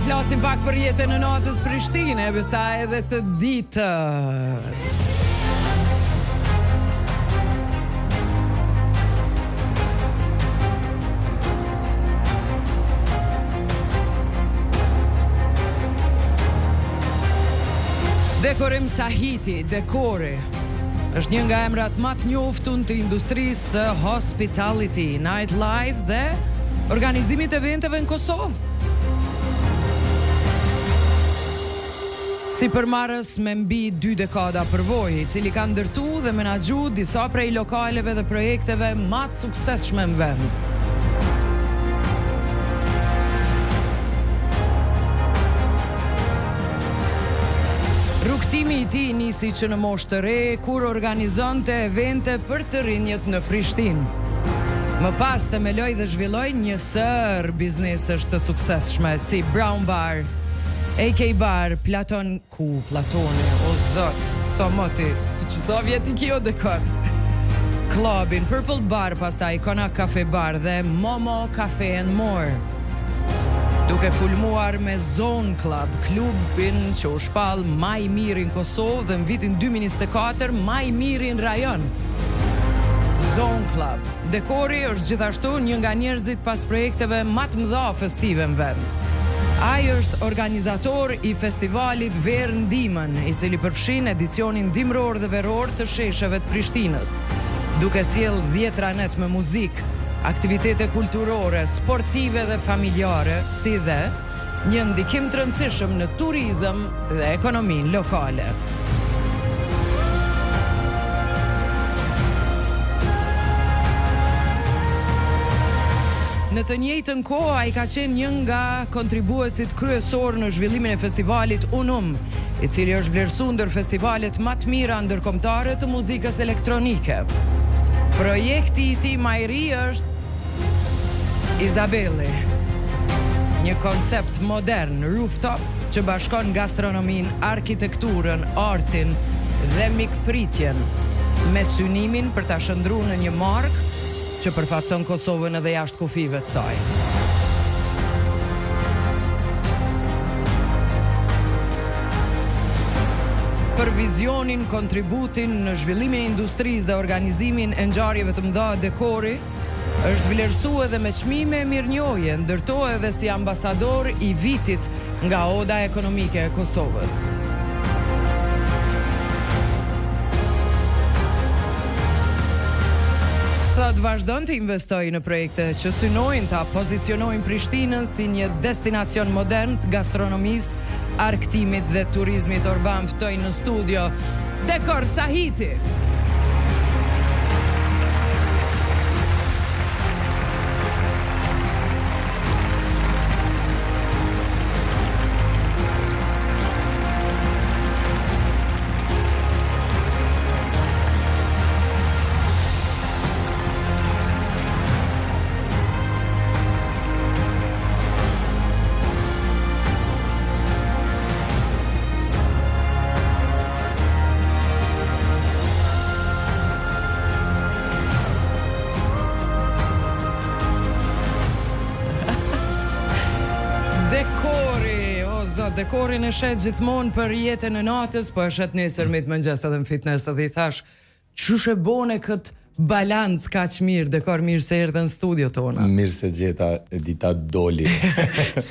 flasim pak për jetën e natës Prishtinë, e besa edhe të ditës. Dekorim Sahiti, Dekori, është një nga emrat ma të njoftun të industrisë së hospitality, nightlife dhe organizimit të eventeve në Kosovë. Sipërmarrës me mbi dy dekada përvojë, i cili ka ndërtu dhe menaxhu disa prej lokaleve dhe projekteve ma të suksesshme në vend. Rrugëtimi i tij nisi që në moshë të re, kur organizonte evente për të rinjët në Prishtinë. Më pas themeloi dhe zhvilloi një sërë biznesesh të suksesshme si Brown Bar, AK Bar, Platon, ku Platoni, o zot, sa moti, që sa vjet i ki o Dekor? Clubin, Purple Bar pastaj, Konak Cafe Bar dhe Momo Cafe and More. Duke kulmuar me Zone Club, klubin që u shpall ma i miri në Kosovë dhe në vitin 2024 ma i miri në rajon. Zone Club. Dekori është gjithashtu një nga njerëzit pas projekteve ma të mëdha festive në vend. Ai është organizator i festivalit Verë në Dimën, i cili përfshin edicionin dimëror dhe veror të shesheve të Prishtinës, duke sjellë dhjetra net me muzikë, aktivitete kulturore, sportive dhe familjare, si dhe një ndikim të rëndësishëm në turizëm dhe ekonominë lokale. Në të njëjtën kohë, ai ka qenë një nga kontribuesit kryesorë në zhvillimin e festivalit Unum, i cili është vlerësuar ndër festivalet ma të mira ndërkombëtare të muzikës elektronike. Projekti i tij ma i ri është Izabelli, një koncept modern rooftop që bashkon gastronominë, arkitekturën, artin dhe mikpritjen, me synimin për ta shndërru në një markë që përfaqëson Kosovën edhe jashtë kufijve të saj. Për vizionin, kontributin në zhvillimin e industrisë dhe organizimin e ngjarjeve të mëdha, Dekori është vlerësu edhe me çmime e mirënjohje, ndër to edhe si ambasador i vitit nga Oda Ekonomike e Kosovës. Sot vazhdon të investojë në projekte që synojnë ta pozicionojnë Prishtinën si një destinacion modern të gastronomisë, argëtimit dhe turizmit urban, ftoj në studio Dekor Sahiti. Dekori, o zot, dekorin e sheh gjithmonë për jetën e natës, po e sheh të nesërmit mëngjes edhe në fitness edhe i thash, qysh e bone këtë balans kaq mirë, Dekor mirë se erdhe në studio tona. Mirë se gjeta, Edita doli.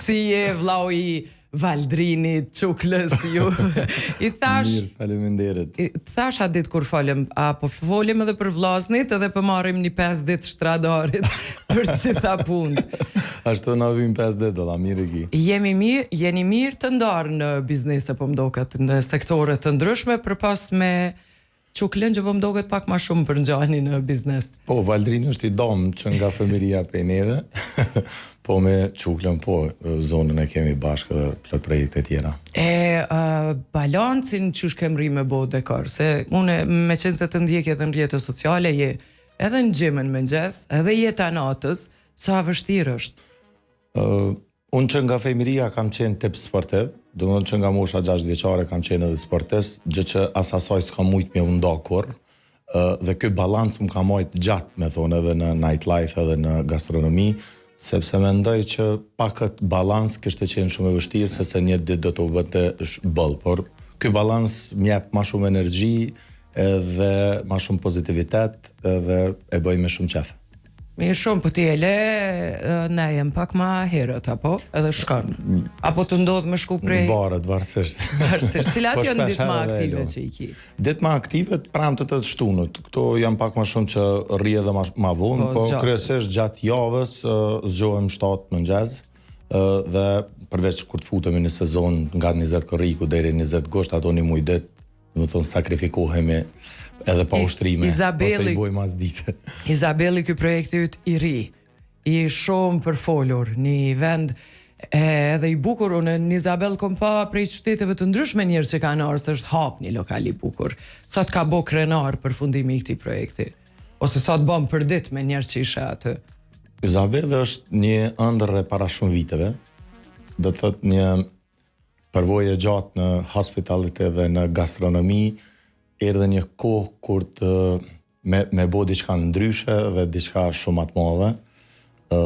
si je vllau i Valdrinit, Çuklës, ju. I thash... Mirë, faleminderit. I thash atë ditë kur folëm, a po folim edhe për vllaznit edhe po marrim një 5 ditë shtradarit për të gjitha punët. Ashtu na vyn 5 ditë, valla, mirë e ki. Jemi mirë, jeni mirë të ndarë në biznese, po m'doket, në sektore të ndryshme, përpos me Çuklën që po m'doket pak ma shumë përngjani në biznes. Po, Valdrini është i damë që nga fëmiria prej neve, po me Çuklën po, zonën e kemi bashkë dhe plot projekte tjera. E uh, balancin qysh ke mrri me bo Dekor, se une me qenë se të ndjek edhe në rrjete sociale, je edhe në gym në mëngjes, edhe jeta natës, sa vështirë është? Uh, unë që nga fëmiria kam qenë tip sportiv, domethënë që nga mosha 6 vjeçare kam qenë edhe sportist, gjë që as asaj s'kam mujt me u nda kurrë. Uh, dhe ky balans më ka majt gjatë, me thonë, edhe në nightlife edhe në gastronomi. Sepse mendoj që pa këtë balans kishte qenë shumë e vështirë sepse një ditë do të u bënte boll, por ky balans më jep ma shumë energji edhe ma shumë pozitivitet edhe e bëj me shumë qef. Mirë shumë, po ti e le nejën pak ma herët, apo? Edhe shkon. Apo të ndodh me shku prej... Varet, varësisht. Varësisht. Cilat po janë ditë ma aktive që i ki? Ditë ma aktive, të premtet edhe të shtunët. Këto janë pak ma shumë që rri edhe ma, ma vonë, po, po kryesisht gjatë javës zgjohem 7 mëngjes dhe përveç kur të futemi në sezon nga 20 korriku deri 20 gusht, ato një muj ditë, domethonë sakrifikohemi edhe pa ushtrime, Izabeli, ose i bojmë mas dite. Izabeli, ky projekti yt i ri, I shumë përfolur, një vend edhe i bukur, unë në Izabel kom pa prej qyteteve të ndryshme njerëz që kanë ardhur se është hap një lokal i bukur. Sa të ka bo krenar përfundimi i këtij projekti? Ose sa të bën për ditë me njerëz që i sheh aty? Izabel është një ëndërr e para shumë viteve. Do të thotë një përvojë e gjatë në hospitality dhe në gastronomi, erdhi një kohë kur të me me bo diçka ndryshe dhe diçka shumë ma të madhe. Ë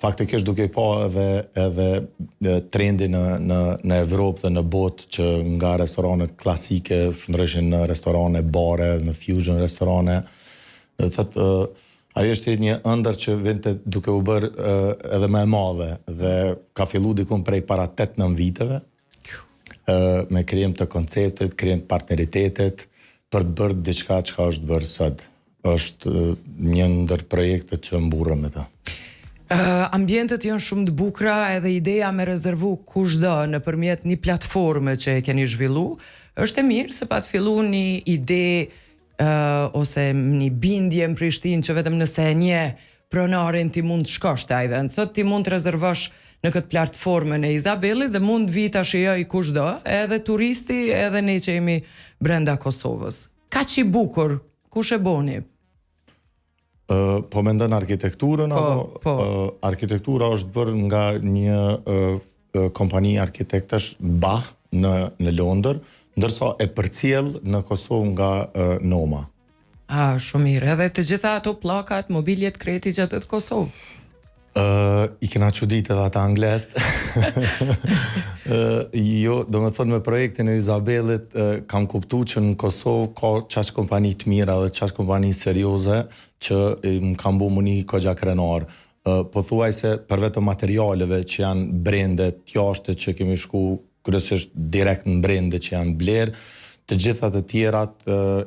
faktikisht duke i pa edhe edhe trendi në në në Evropë dhe në botë që nga restoranet klasike shndërroheshin në restorane bare, në fusion restorane, do të thotë ajo është një ëndërr që vinte duke u bërë edhe më e madhe dhe ka fillu dikun prej para 8-9 viteve me krijim të konceptit, krijim të partneritetit, për të bërë diçka çka është bërë sot. Është një ndër projektet që mburrem me të. Uh, ambientet janë shumë të bukura edhe ideja me rezervu kushdo nëpërmjet një platforme që e keni zhvillu, është e mirë se pat fillu një ide uh, ose një bindje në Prishtinë që vetëm nëse e njeh pronarin ti mund të shkosh te ai vend. Sot ti mund të rezervosh në këtë platformën e Izabelit dhe mund të vijë ta shijojë kushdo, edhe turisti, edhe ne që jemi brenda Kosovës. Kaq i bukur, kush e boni? Uh, po mendon arkitekturën po, apo po. Uh, arkitektura është bërë nga një uh, kompani arkitektësh Bah në në Londër, ndërsa e përcjell në Kosovë nga uh, Noma. Ah, shumë mirë. Edhe të gjitha ato pllakat, mobiljet krejt i gjetët Kosovë. Uh, I kena çudit edhe ata anglezt. uh, jo, domethonë me projektin e Izabelit, uh, kam kuptu që në Kosovë ka qaq kompani të mira dhe qaq kompani serioze që më kanë bo m'u ni kogja krenar. Uh, pothuajse për vetëm materialeve që janë brende t'jashte që kemi shku kryesisht direkt në brende që janë blerë, të gjitha të tjerat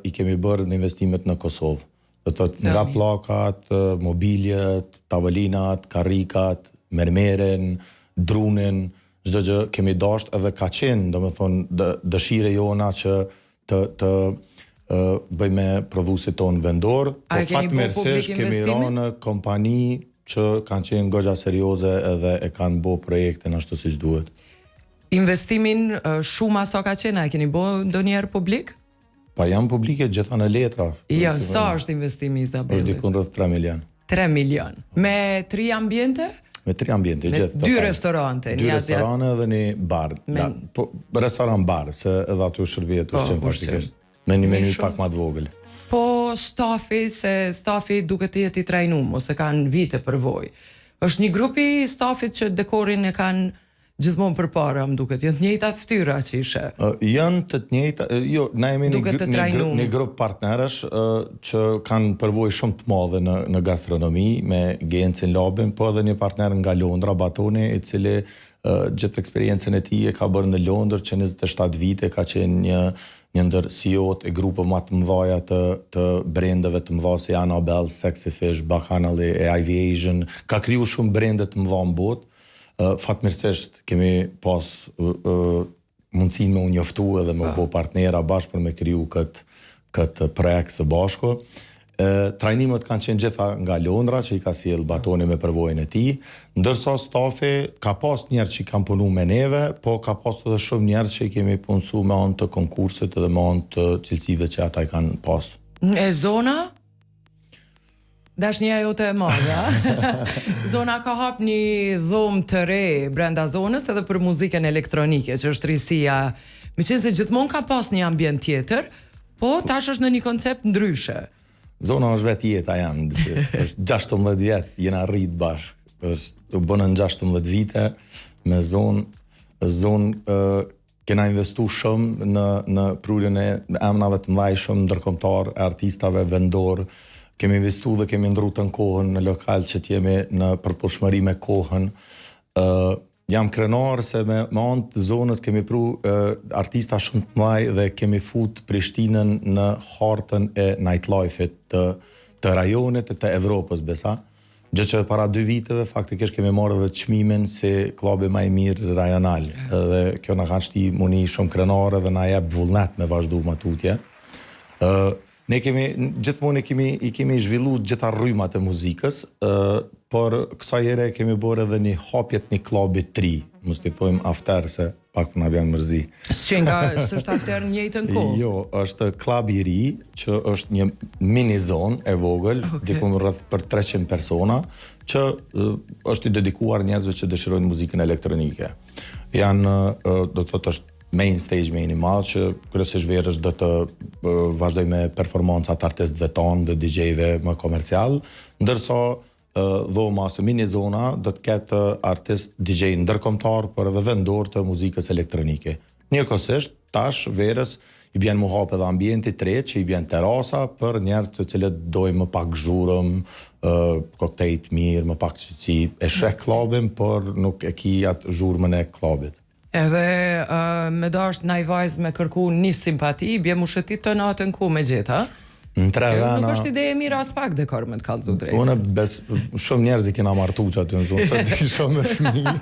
i kemi bërë në investimet në Kosovë. Do të thotë nga pllakat, mobiljet, tavolinat, karrikat, mermerin, drunin, çdo gjë kemi dashtë edhe ka qenë, domethonë, dëshirë e jona që të të bëjmë me prodhuesit tonë vendor, po fatmirësisht kemi ra në kompani që kanë qenë goxha serioze edhe e kanë bo projektin ashtu siç duhet. Investimin shuma sa ka qenë, a e keni bo ndonjëherë publik? Pa janë publike gjitha në letra. Jo, sa është investimi i Izabelit? Është dikun rreth 3 milion. 3 milion. Me tri ambiente? Me tri ambiente, me gjithë. Dy restorante, dy restorante dhe një bar. Me... Da, po, restoran bar, se edhe aty shërbehet po, ushqim praktikisht. Me një menu pak ma të vogël. Po stafi, se stafi duket të jetë i trajnum, ose kanë vite përvojë. Është një grup i stafit që dekorin e kanë Gjithmonë përpara, më duket, janë të njëjtat fytyra që i sheh. Janë të njëjta, jo, na jemi një, një, grup, një grup partnerësh që kanë përvojë shumë të madhe në në gastronomi me Gencin Labin, po edhe një partner nga Londra, Batoni, i cili gjithë eksperiencën e tij e ka bërë në Londër që 27 vite ka qenë një një ndër CEO-t e grupeve ma të mëdhaja të të brendeve të mëdha si Annabelle, Sexy Fish, Bacchanal e Ivy Asian, ka kriju shumë brende të mëdha në botë. Fatmirësisht kemi pas mundësinë me u njoftu edhe me u bo partnera bashkë për me kriju këtë këtë projekt së bashku. E, trajnimet kanë qenë gjitha nga Londra, që i ka sjell Batoni me përvojën e tij, ndërsa stafi ka pas njerëz që kanë punu me neve, po ka pas edhe shumë njerëz që i kemi punësu me anë të konkursit edhe me anë të cilësive që ata i kanë pas. E zona? Dashnia jote e madhe, a? Zona ka hap një dhomë të re brenda zonës edhe për muzikën elektronike, që është risia. Meqenëse gjithmonë ka pas një ambient tjetër, po tash është në një koncept ndryshe. Zona është vetë jeta jeme, është 16 vjet, jena rrit bashkë. Është u bënë 16 vite me zonë zonë uh, kena investu shumë në në prurjen e emnave të mëdhaj shumë ndërkombëtar, e artistave vendor. Kemi investu dhe kemi ndrru tën kohën në lokal që të jemi në përputhshmëri me kohën. Ë uh, jam krenar se me, me anë të zonës kemi pru uh, artista shumë të mëdhaj dhe kemi fut Prishtinën në hartën e nightlife-it të të rajonit e të Evropës, besa. Gjë që para dy viteve faktikisht kemi marrë edhe çmimin si klubi më i mirë rajonal. Edhe kjo na ka shti mu ni shumë krenar edhe na jep vullnet me vazhdu më tutje. Ë ne kemi gjithmonë i kemi i kemi zhvillu gjitha rrymat e muzikës, ë por kësaj here kemi bërë edhe një hapje të një klubi të ri, mos t'i thojmë after se pak na vjen mërzi. S'qenka, s'është after në njëjtën kohë. Jo, është klub i ri që është një mini zonë e vogël, okay. diku rreth për 300 persona, që është i dedikuar njerëzve që dëshirojnë muzikën elektronike. Janë, do të thotë është main stage main i madh që kryesisht verës do të vazhdoj me performancat artistëve tanë dhe DJ-ve më komercial, ndërsa dhoma ose mini zona do të ketë artist DJ ndërkombëtar, por edhe vendor të muzikës elektronike. Njëkohësisht, tash verës i bjen mu hap edhe ambienti i tretë që i bjen terasa për njerëz të cilët dojnë më pak zhurmë, koktej të mirë, më pak qetësi. E sheh klubin, por nuk e ki atë zhurmën e klubit. Edhe uh, me dasht naj vajzë me kërku një simpati, bje mu shëtit të natën ku me gjet, ha? Në tre vena... Nuk është ide e mirë as pak dekor me të kallzu drejt. Unë bes, shumë njerëz i kena martu që aty në zonë, se di shumë me fëmijë.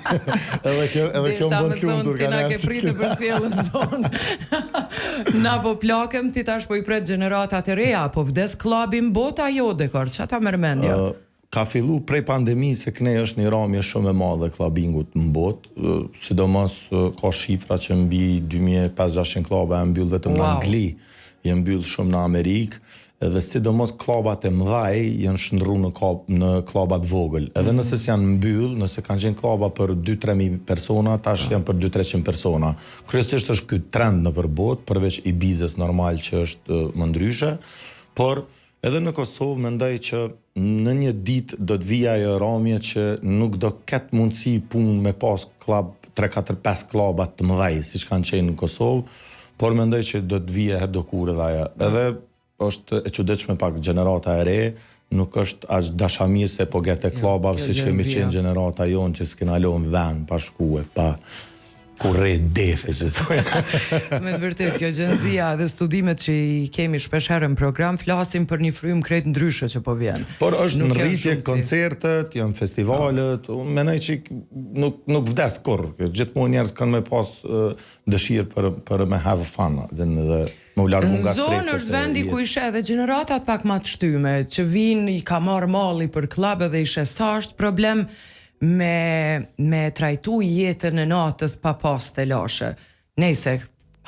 edhe kjo, edhe kjo më bën të lumtur Ti na ke pritë për sjellë në zonë. Na po plakem, ti tash po i pret gjeneratat e reja, po vdes klubi në botë a jo dekor, ça ta merr mendja? Uh, Ka fillu prej pandemisë e knej është një ramje shumë e madhe e klabingut në botë, sidomos ka shifra që mbi 2500-600 klaba janë mbyllë vetëm në Angli, janë mbyllë shumë në Amerikë, edhe sidomos klabat e mëdhaj janë shndrru në kab, në klaba të vogël. Edhe mm. nëse s'janë mbyll, nëse kanë qenë klaba për 2-3 persona, tash janë për 2-300 persona. Kryesisht është ky trend nëpër botë, përveç Ibizës normal që është më ndryshe, por Edhe në Kosovë mendoj që në një ditë do të vijë ajo ramje që nuk do ketë mundësi punë me pas klub 3 4 5 klaba të mëdhej siç kanë qenë në Kosovë, por mendoj që do të vijë herdokur edhe ajo. Edhe është e çuditshme pak gjenerata e re nuk është aq dashamirëse po get e jo, klubave siç kemi qenë gjenerata jonë që s'kena lënë vend pa shkue, pa Kurre defe që thoja. Me të vërtetë, kjo Gen Z-ja dhe studimet që i kemi shpesh herë në program flasin për një frymë krejt ndryshe që po vjen. Por është në rritje koncertet, janë festivalet, po. unë mendoj që nuk nuk vdes kurrë. Gjithmonë njerëz kanë me pas dëshirë për për me have fun dhe dhe me u largu nga streset. Zonë është vendi ku i sheh edhe gjeneratat pak ma të shtyme, që vijnë i ka marrë malli për klub edhe i sheh sa është problem me me trajtu jetën e natës pa pas telashe. Nejse,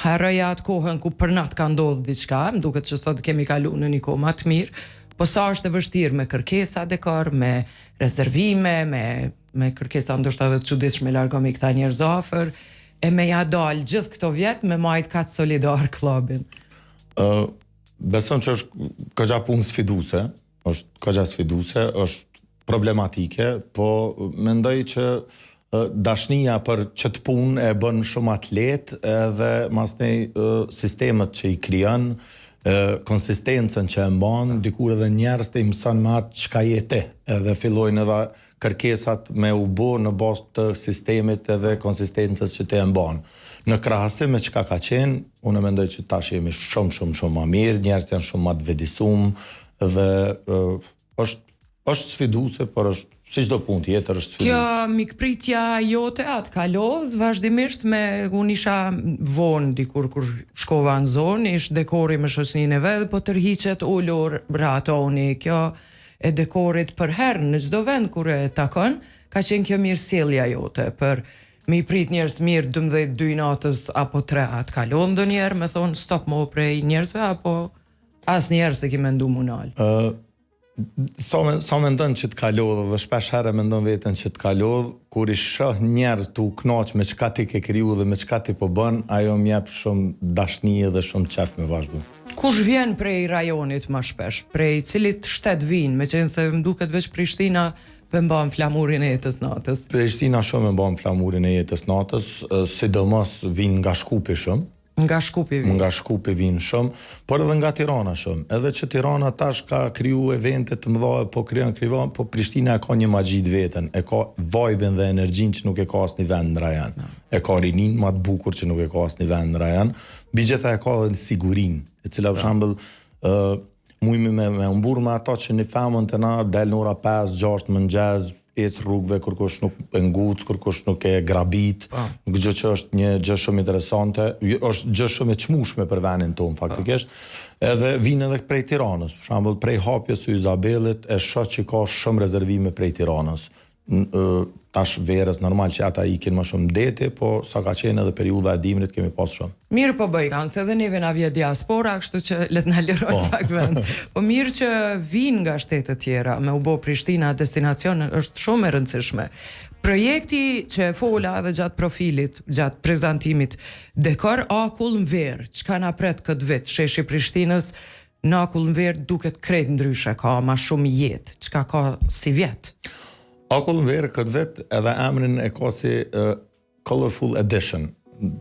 harroja atë kohën ku për natë ka ndodhë diçka, më duket që sot kemi kalu në një kohë ma të mirë, po sa është e vështirë me kërkesa dekor, me rezervime, me me kërkesa ndoshta edhe të çuditshme largomi këta njerëz afër, e me ja dal gjithë këto vjet me majt kaq solidar klubin. Ë uh, beson që është kogja punë sfiduese, është kogja sfiduese, është problematike, po mendoj që dashnia për qëtë punë e bën shumë ma të lehtë edhe masnej sistemet që i krijon, konsistencën që e mban, dikur edhe njerëz të i mëson me atë çka je ti, edhe fillojnë edhe kërkesat me u bo në bazë të sistemit edhe konsistencës që ti e mban. Në krahasim me çka ka qenë, unë mendoj që tash jemi shumë shumë shumë ma mirë, njerëzit janë shumë ma të vetëdijsum dhe është është sfiduese, por është si çdo punë tjetër është sfiduese. Kjo mikpritja jote a t'ka lodh vazhdimisht me unë isha vonë dikur kur shkova në zonë, ish dekori me shoqërinë e vet, po tërhiqet ulur ratoni. Kjo e dekorit përherë në çdo vend kur e takon, ka qenë kjo mirësjellja jote për me i prit njerëz mirë 12, 2 natës apo 3, a të ka lodh ndonjëherë me thonë stop mo prej njerëzve apo asnjëherë s'e ki mendu mu nal? Ë sa me, sa mendon që të ka lodhë dhe shpesh herë mendon veten që të ka lodhë, kur i shoh njerëz tu u kënaq me çka ti ke kriju dhe me çka ti po bën, ajo më jep shumë dashni dhe shumë qef me vazhdu. Kush vjen prej rajonit ma shpesh? Prej cilit shtet vijnë? Meqenëse më duket veç Prishtina. Pe mban flamurin e jetës natës. Prishtina shumë e mban flamurin e jetës natës, sidomos vijnë nga Shkupi shumë. Nga Shkupi vijnë. Nga Shkupi vijnë shumë, por edhe nga Tirana shumë. Edhe që Tirana tash ka kriju evente të mëdha, po krijon krijon, po Prishtina e ka një magji të veten, e ka vibe-in dhe energjinë që nuk e ka asnjë vend në rajon. E ka rininë ma të bukur që nuk e ka asnjë vend në rajon. Mbi gjitha e ka edhe sigurinë, e cila për shembull ë Mujmi me me u mburr me ato që një femën te na del në ora 5, 6 mëngjes, ec rrugëve kërkush nuk e nguc, kërkush nuk e grabit, po. gjë që është një gjë shumë interesante, është gjë shumë e çmueshme për vendin tonë faktikisht. Edhe vijnë edhe prej Tiranës, për shembull prej hapjes së Izabelit e shoh që ka shumë rezervime prej Tiranës. Tash verës normal që ata ikin më shumë deti, po sa ka qenë edhe periudha e dimrit kemi pas shumë. Mirë po bëjkan, se edhe neve na vjen diaspora, kështu që le të na lirojnë po. pak vend. Po mirë që vijnë nga shtete të tjera, me u bo Prishtina destinacion është shumë e rëndësishme. Projekti që e fola edhe gjatë profilit, gjatë prezantimit, dekor akull në verë, çka na pret këtë vit, sheshi i Prishtinës Në akull në verë duket krejt ndryshe, ka ma shumë jetë, çka ka sivjet. Akull në verë këtë vit edhe emrin e ka si uh, Colorful Edition,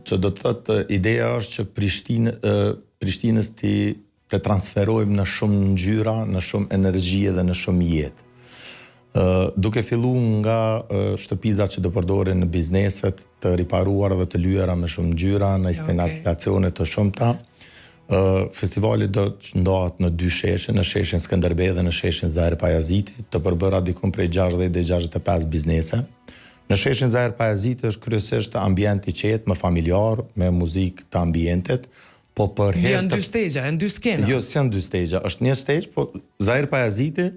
që do të thotë ideja është që Prishtinë uh, Prishtinës t'i të transferojmë në shumë ngjyra, në shumë energji dhe në shumë jetë. Uh, duke fillu nga uh, shtëpizat që do përdoren në bizneset të riparuara dhe të lyera me shumë ngjyra, në instalacione okay. të shumta, Festivali do të ndahet në dy sheshe, në sheshin Skënderbej dhe në sheshin Zahir Pajaziti, të përbëra dikun prej 60 deri 65 biznese. Në sheshin Zahir Pajaziti është kryesisht ambient i qetë, më familjar, me muzikë të ambientit, po për herë Janë dy stage-a, janë dy skena. Jo, s'janë dy stage-a, është një stage, po Zahir Pajaziti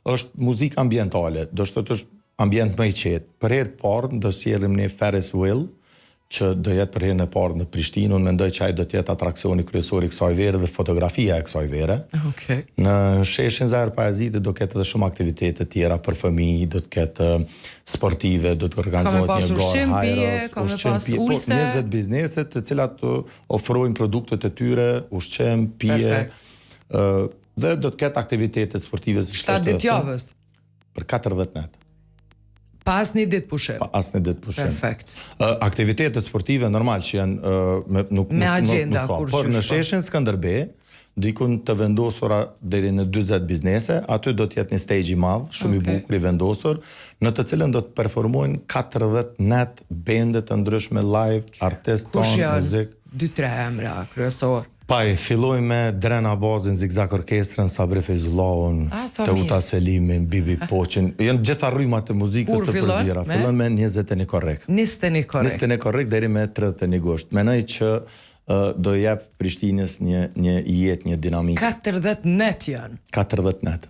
është muzikë ambientale, do të thotë është ambient më i qetë. Për herë të parë do sjellim një Ferris wheel, që do jetë për herën e parë në Prishtinë, unë mendoj që ai do të jetë atraksioni kryesor i kësaj vere dhe fotografia e kësaj vere. Okej. Në sheshin Zahir Pajaziti do ketë edhe shumë aktivitete tjera për fëmijë, do të ketë sportive, do të organizohet një garë Hyrox, ka me pas po, ulëse. 20 biznese të cilat ofrojnë produktet e tyre, ushqim, pije, ë dhe do të ketë aktivitete sportive siç 7 ditë javës. Për 40 net. Pa asnjë ditë pushim. Pa asnjë ditë pushim. Perfekt. Uh, aktivitetet sportive normal që janë uh, me nuk me nuk, agenda nuk, nuk ka. Por në po. sheshin Skënderbej, dikun të vendosura deri në 40 biznese, aty do të jetë një stage i madh, shumë okay. i bukur i vendosur, në të cilën do të performojnë 40 net bende të ndryshme live, artistë tonë, muzikë. Dy tre emra kryesor. Pa e fillojmë me Dren Abazin, Zigzag Orkestrën, Sabri Fejzullahun, Teuta Selimin, Bibi Poçin. Janë gjitha rrymat e muzikës të përziera. Fillon me 21 korrik. 21 korrik. 21 korrik deri me 31 gusht. Mendoj që do jep Prishtinës një një jetë, një dinamikë. 40 net janë. 40 net.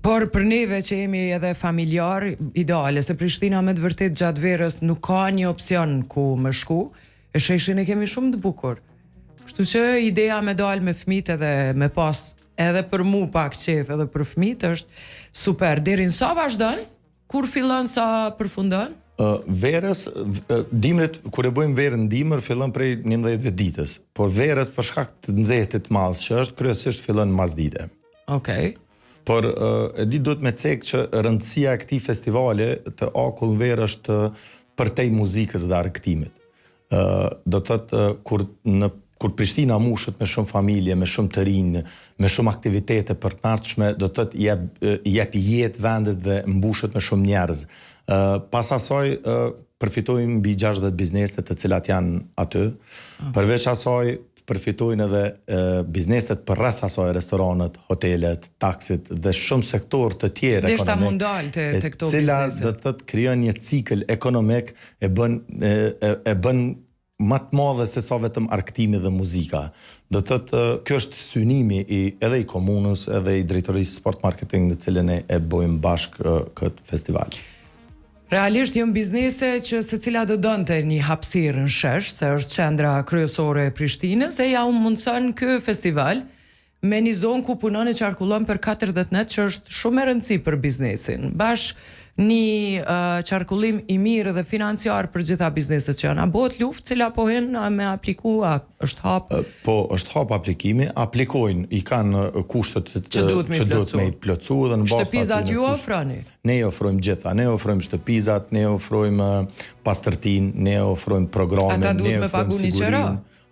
Por për neve që jemi edhe familjar, ideale, se Prishtina me të vërtet gjatë verës nuk ka një opcion ku me shku, e sheshin e kemi shumë të bukur. Kështu që ideja me dalë me fmit edhe me pas edhe për mu pak qef edhe për fmit është super. Deri në sa vazhdon? Kur fillon sa përfundon? Uh, verës, dimrit, kur e bëjmë verën në dimër, fillon prej 11 ditës. Por verës, për shkak të nxehtit të madh që është, kryesisht fillon masdite. Okej. Okay. Por uh, e di duhet me cek që rëndësia e këtij festivali të Akull në verë është përtej muzikës dhe argëtimit. Ë do të thotë kur në kur Prishtina mushet me shumë familje, me shumë të rinj, me shumë aktivitete për të ardhshme, do të thotë jep jep jetë vendit dhe mbushet me shumë njerëz. Ë pas asaj ë përfitojnë mbi 60 biznese të cilat janë aty. Përveç asaj përfitojnë edhe e, bizneset përreth asaj, restoranet, hotelet, taksit dhe shumë sektorë të tjerë ekonomik. Deshta m'u ndal te te këto biznese. Cila do të thotë krijon një cikël ekonomik e bën e, e, e bën më të madhe se sa vetëm argëtimi dhe muzika. Do të thotë ky është synimi i edhe i komunës, edhe i drejtorisë sport marketing në cilën e, e bëjmë bashkë këtë festival. Realisht janë biznese që secila do donte një hapësirë në shesh, se është qendra kryesore e Prishtinës e ja u mundëson ky festival me një zonë ku punon e qarkullon për 40 net që është shumë e rëndësi për biznesin. Bash. Një qarkullim i mirë dhe financiar për gjitha bizneset që janë. A bëhet luftë cila po hin a me apliku, a është hap? Po, është hap aplikimi, aplikojnë, i kanë kushtet që, që duhet me, që duhet me i plotësu dhe në bazë Shtëpizat ju ofroni? Ne i ofrojmë gjitha, ne ofrojmë shtëpizat, ne ofrojmë pastërtinë, ne ofrojmë programin, Ata duhet me pagu një qera?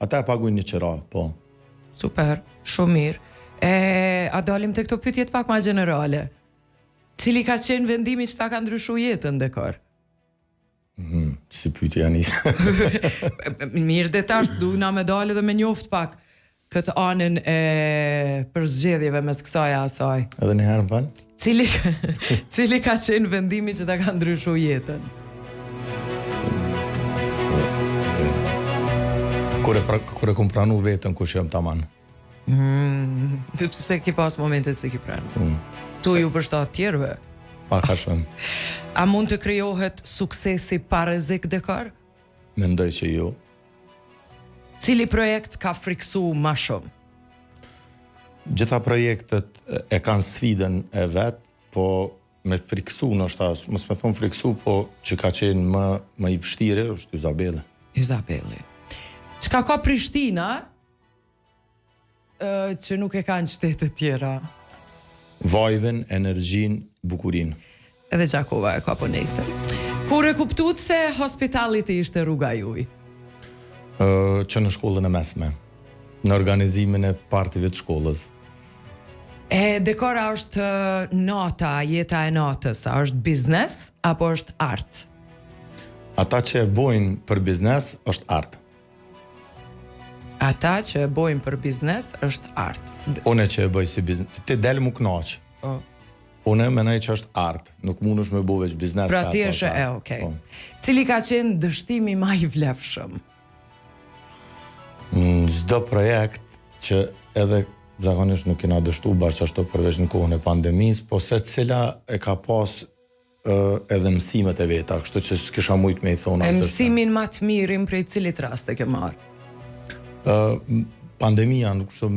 Ata e paguajnë një qera, po. Super, shumë mirë. E, a dalim te këto pyetjet pak ma gjenerale? Cili ka qenë vendimi që ta ka ndryshu jetën, Dekor? Mm, si pyetje janë. Mirë dhe tash du na me dalë dhe me njoft pak këtë anën e përzgjedhjeve mes kësaj e asaj. Edhe një herë më fal. Cili cili ka qenë vendimi që ta ka ndryshu jetën? Kur e pra, kur e kom pranu veten kush jam taman. Mm, pse ki pas momente s'e ki pranu. Mm. Tu ju përshtat tjerëve. Pak a shumë. A mund të krijohet suksesi pa rrezik Dekor? Mendoj që jo. Cili projekt ka friksu ma shumë? Gjitha projektet e kanë sfidën e vet, po me friksu ndoshta, mos me thonë friksu, po që ka qenë më, më i vështirë, është Izabeli. Izabeli. Çka ka Prishtina që nuk e kanë qytetet tjera? Vajbin, energjinë, bukurinë. Edhe Gjakova e ka po nejse. Kur e kuptuat se hospitality ishte rruga juj? Ë, që në shkollën e mesme, në organizimin e partive të shkollës. E Dekor a është nata, jeta e natës, a është biznes apo është art? Ata që e bojnë për biznes është art. Ata që e bojnë për biznes është art. Unë që e bëj si biznes, ti del mu knaq. Po. Unë mendoj që është art, nuk mundesh me bo veç biznes. Pra ti është e, okej. Po. Cili ka qenë dështimi ma i vlefshëm? Në çdo projekt që edhe zakonisht nuk kena dështu bash ashtu përveç në kohën e pandemisë, po secila e ka pas edhe mësimet e veta, kështu që s'kisha mujt me i thonë asgjë. Mësimin ma të mirin prej cilit rast e ke marrë? Ë pandemia, nuk kështu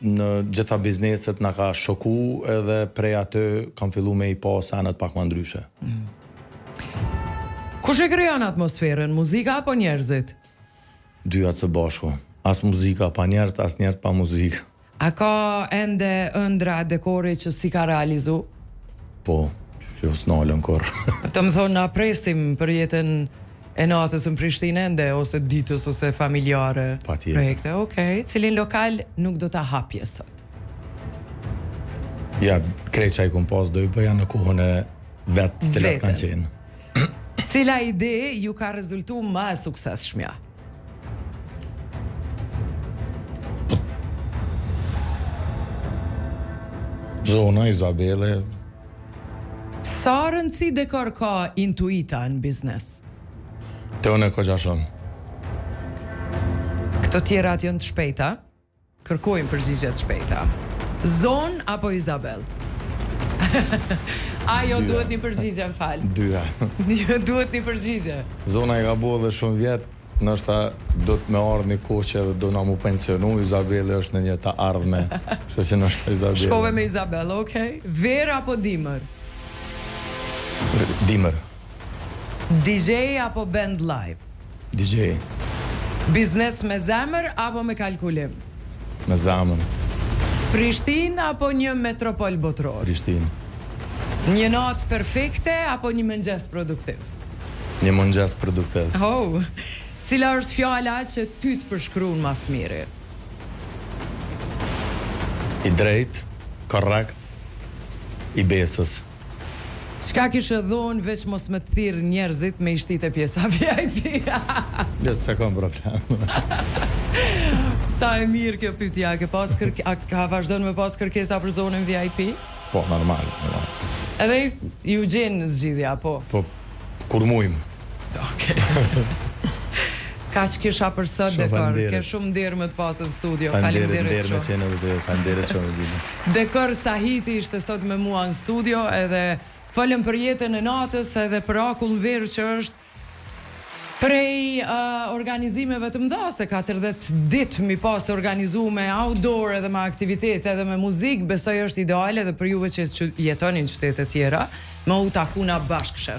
në gjitha bizneset na ka shoku edhe prej aty kam fillu me i pa senet pak ma ndryshe. Mm. Kush e krijon atmosferën, muzika apo njerëzit? Dyjat së bashku. As muzika pa njerëz, as njerëz pa muzikë. A ka ende ëndra Dekori që s'i ka realizu? Po, që s'nalën kurrë. Domethonë na presim për jetën e natës në Prishtinë ende ose ditës ose familjare. Patjetër. Projekte, okej. Cilin lokal nuk do ta hapje sot? Ja, krejt çka i kom pas do i bëja në kohën e vet, cilat kanë qenë. Cila ide ju ka rezultu ma e suksesshmja? Zona, Izabele. Sa rëndësi Dekor ka intuita në biznes? Te unë ka shumë. Këto tjerat janë të shpejta. Kërkojmë përgjigje të shpejta. Zonë apo Izabel? A jo duhet një përgjigje, më fal. Dyja. Jo duhet një përgjigje. Zona i ka bo edhe shumë vjet, ndoshta do të me ardhë një kohë që edhe do na mu pensionu, Izabeli është në një të ardhme, kështu që ndoshta Izabeli. Shkove me Izabel, okej. Verë apo dimër? Dimër. DJ apo band live? DJ. Biznes me zemër apo me kalkulim? Me zemër. Prishtinë apo një metropol botëror? Prishtinë. Një natë perfekte apo një mëngjes produktiv? Një mëngjes produktiv. Oh, cila është fjala që ty të përshkruan ma s'miri? I drejtë, korrekt, i besës. Çka kishe dhonë veç mos me të thirr njerëzit me i shti te pjesa VIP. Jo s'e kam problem. Sa e mirë kjo pyetje, a ke pas kërk a ka vazhdon me pas kërkesa për zonën VIP? Po, normal, normal. Edhe ju gjen zgjidhja, po? Po, kur mujmë. Okej. Kaq kisha për sot Dekor. Ke shumë nder me të pasë në studio. Faleminderit shumë. Nder me qenë edhe te. Faleminderit shumë Edina. Dekor Sahiti ishte sot me mua në studio edhe folëm për jetën e natës edhe për akull në verë që është. Prej organizimeve të mëdha, se 40 ditë mi pas të organizu me outdoor edhe me aktivitete edhe me muzikë, besoj është ideale edhe për juve që jetoni në qytete tjera, me u taku na bashkë shesh.